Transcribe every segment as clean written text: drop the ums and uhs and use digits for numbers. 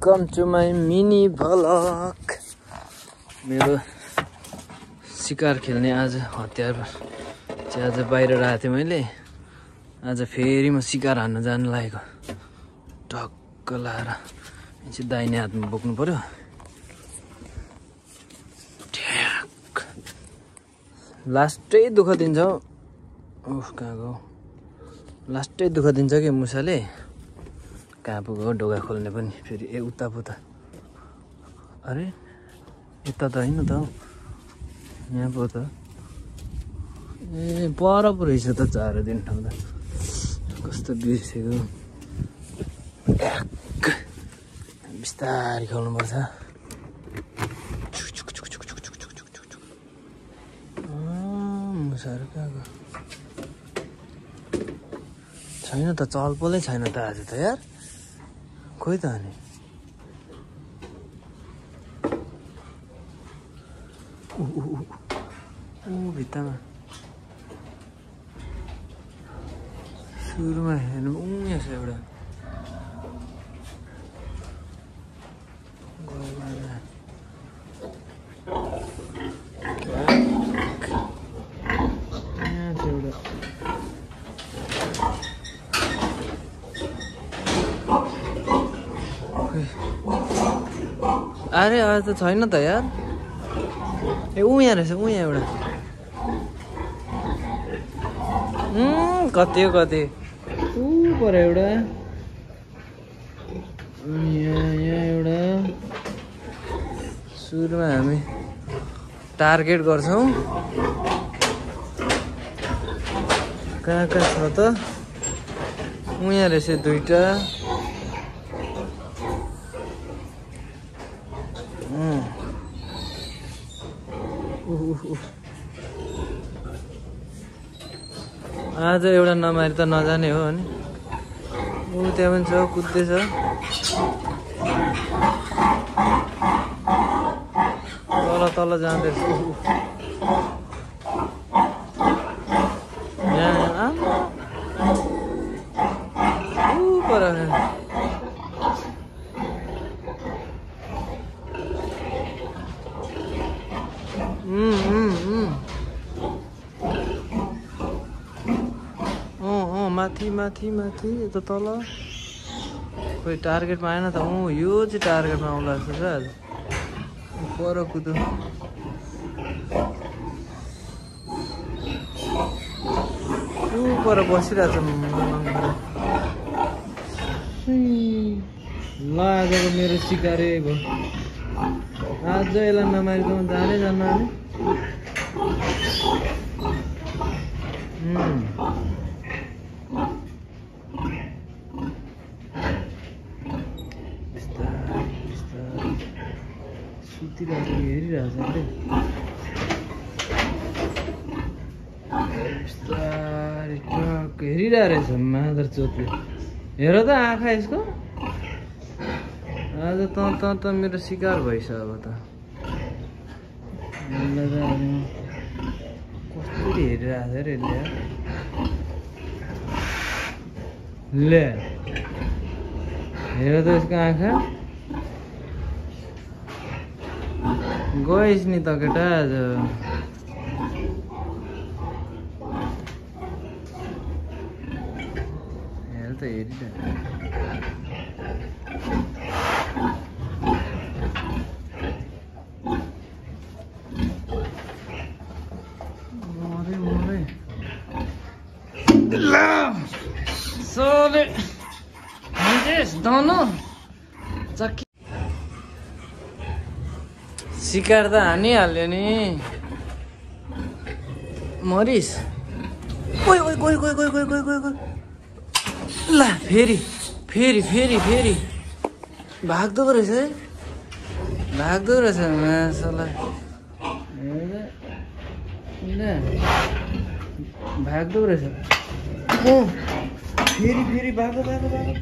Welcome to my mini vlog. मेरो शिकार खेल्ने आज हतियार चाहिँ आज बाहिर राखेको थिएँ मैले। आज फेरि म शिकार हान्न जानु लागेको। टक्क लाएर चाहिँ दाहिने हातमा बोक्नु पर्यो। ठ्याक लास्टै दुःख दिन्छ हौ। उफ कहाँ गयो? लास्टै दुःख दिन्छ कि मुसाले। कहाँ पुग्यो ढोका खोल्ने पनि फेरि ए उता पुता। अरे यता त होइन त हौ, यहाँ पो त। ए पर पो रहेछ त 4 दिन ठाउँ त। कस्तो बिर्सेको। बिस्तारै खोल्नुपर्छ। मुसाहरू कहाँ गयो? छैन त, चलपलै छैन त आज त यार। खोइ त अनि भित्तामा सुरुमा हेर्नु यहाँ छ एउटा। अरे आज त छैन त यार। ए यहाँ रहेछ, यहाँ एउटा। कति हो कति पर एउटा। यहाँ एउटा। सुरुमा हामी टार्गेट गर्छौँ। कहाँ कहाँ छ त? यहाँ रहेछ 2टा। आज एउटा नमारी त नजाने हो अनि। त्यहाँ पनि छ, कुद्दैछ। तल तल जाँदैछ। यहाँ पर माथि माथि माथि यता तल। खोइ टार्गेटमा आएन त। यो चाहिँ टार्गेटमा आउला जस्तो छ आज। पर कुदो। पर बसिरहेको छ। ल आजको मेरो शिकारै भयो। आज यसलाई नमारिकन जानै जान्न अनि। हेरिरहेछ बिस्तारै टक्क हेरिरहेको रहेछ मादर चोतले। हेर त आँखा यसको। आज त मेरो शिकार भइस अब त। कसरी हेरिरहेको छ अरे यसले। ले हेर त यसको आँखा। गइस् नि त केटा आज। हेर त हेरिरहेको। मरे सोले दोनों चक्की शिकार त हानिहाल्यो नि। मरिस। ओइ ओइ गयो गयो गयो गयो गयो गयो। ल फेरि फेरि फेरि फेरि भाग्दो रहेछ है। भाग्दो रहेछ मासला। भाग्दो रहेछ। फेरि फेरि भागो भागो भागो।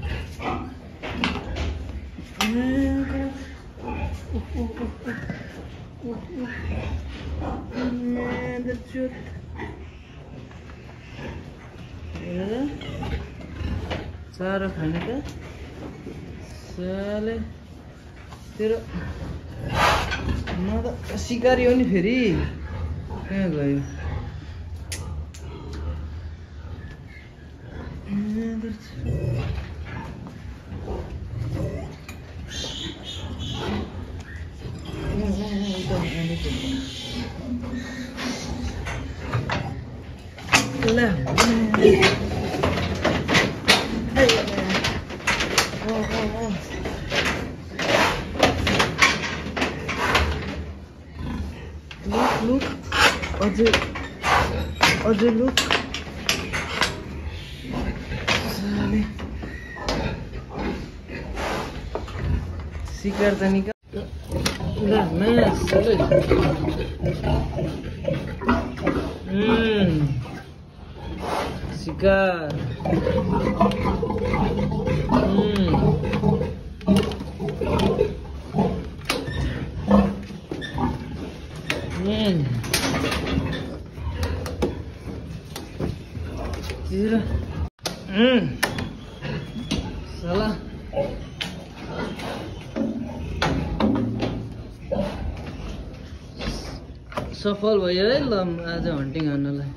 चारो खाने त साले तेरो म त सिकारी हो नि फेरि कहाँ गयो Look, अझै look. शिकार त निकाल शिकार साला सफल भयो है ल आज हन्टिङ हान्नलाई